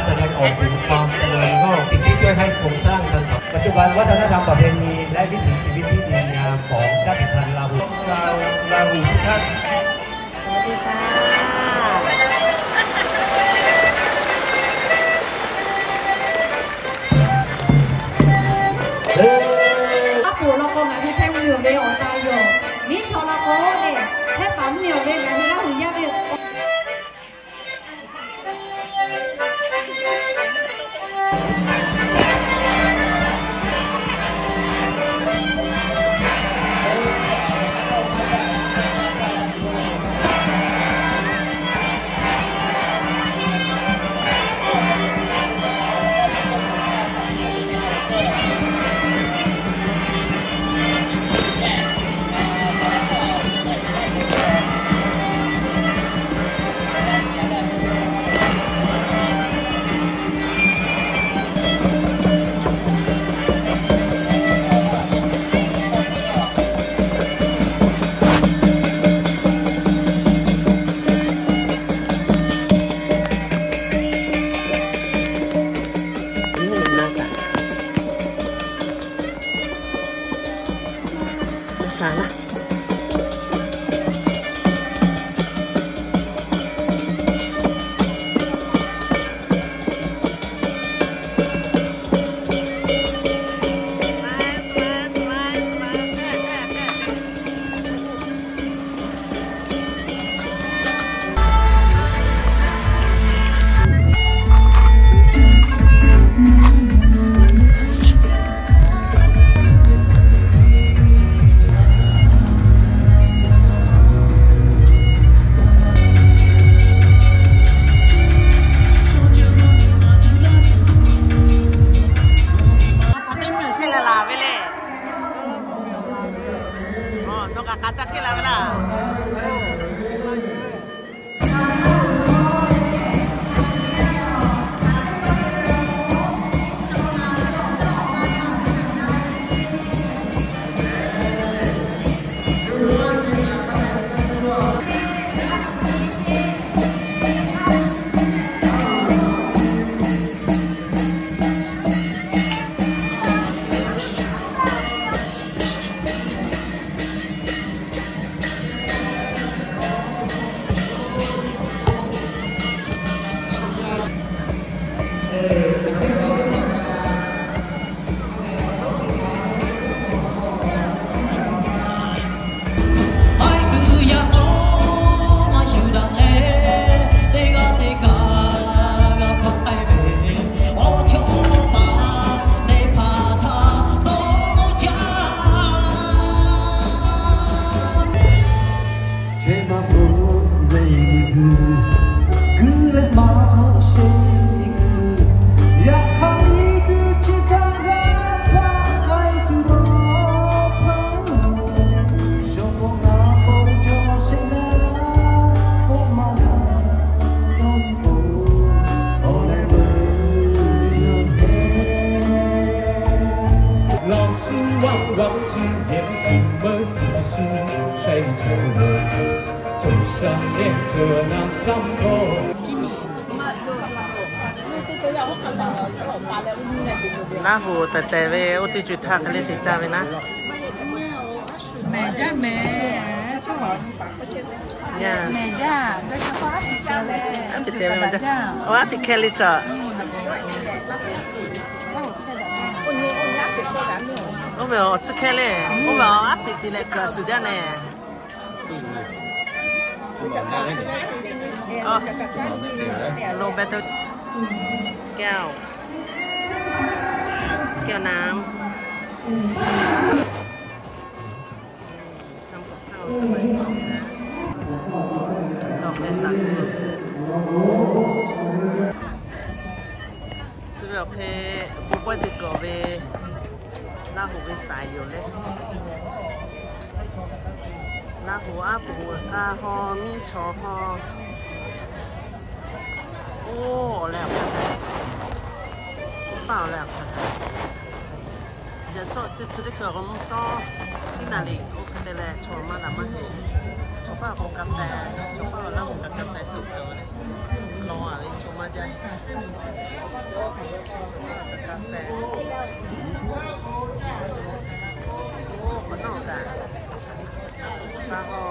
แสดงออกถึงความเจริญงอก สิ่งที่ช่วยให้โครงสร้างทางสังคม ปัจจุบันวัฒนธรรมประเพณีและวิถีชีวิตที่ดีงามของชาติพันธุ์ลาหู ชาวลาหูทุกท่าน สวัสดีค่ะ Laˇ huˍ law k'o ngaˬ hui Htaiˇ mvuhˇ miˬ awˬ ve awˬ ta yoˬ. Miˉ chaw law k'o lehˬ, Htaiˇ paˍ mvuhˇ miˬ awˬ ve ngaˬ hui Laˇ huˍ yaˇ ve yoˬ. Nawˬ kaꞈ k'a ca hk'e la ve laˇ. Laˇ huˍ tehˬ tehˬ ve oˇ teˇ co htaˇ hk'e le te caˇ ve naˉ. Aˉ piˍ te ve, aˉ piˍ hkeh le caˇ. Oˇ ve awˬ tcuhˉ hkeh le, oˇ ve aˉ piˍ te leh kaꞈ shuˍ jaˇ nehˬ. Lo beh to keo, keo nam. Chi ve awˬ hk'e bon pawehˇ te kuiˬ ve Laˇ huˍ ve saiˍ yoˬ le. Laˇ huˍ aˉ poꞈ k'a haw, miˉ chaw haw. Oˇ, awˬ leh awˬ hk'aˇ kaꞈ, paˇ awˬ leh awˬ hk'aˇ kaꞈ, yaꞈ shawˆ teˇ chi teˇ hkui awˬ k'o mvuhˇ shawˉ teˇ naˍ riˍ oˇ hk'e te leh chaw maˇ daꞈ maˇ heˆ. Chaw paˇ awˬ k'o ka pehˍ, chaw paˇ awˬ Laˇ huˍ kaꞈ ka pehˍ suh kaꞈ ve le. Lawn a ve chaw maˇ jaˇ. Chaw maˇ kaꞈ kaˇ pehˍ. Oˇ, k'awꞈ nawˉ kaꞈ. K'aˇ k'o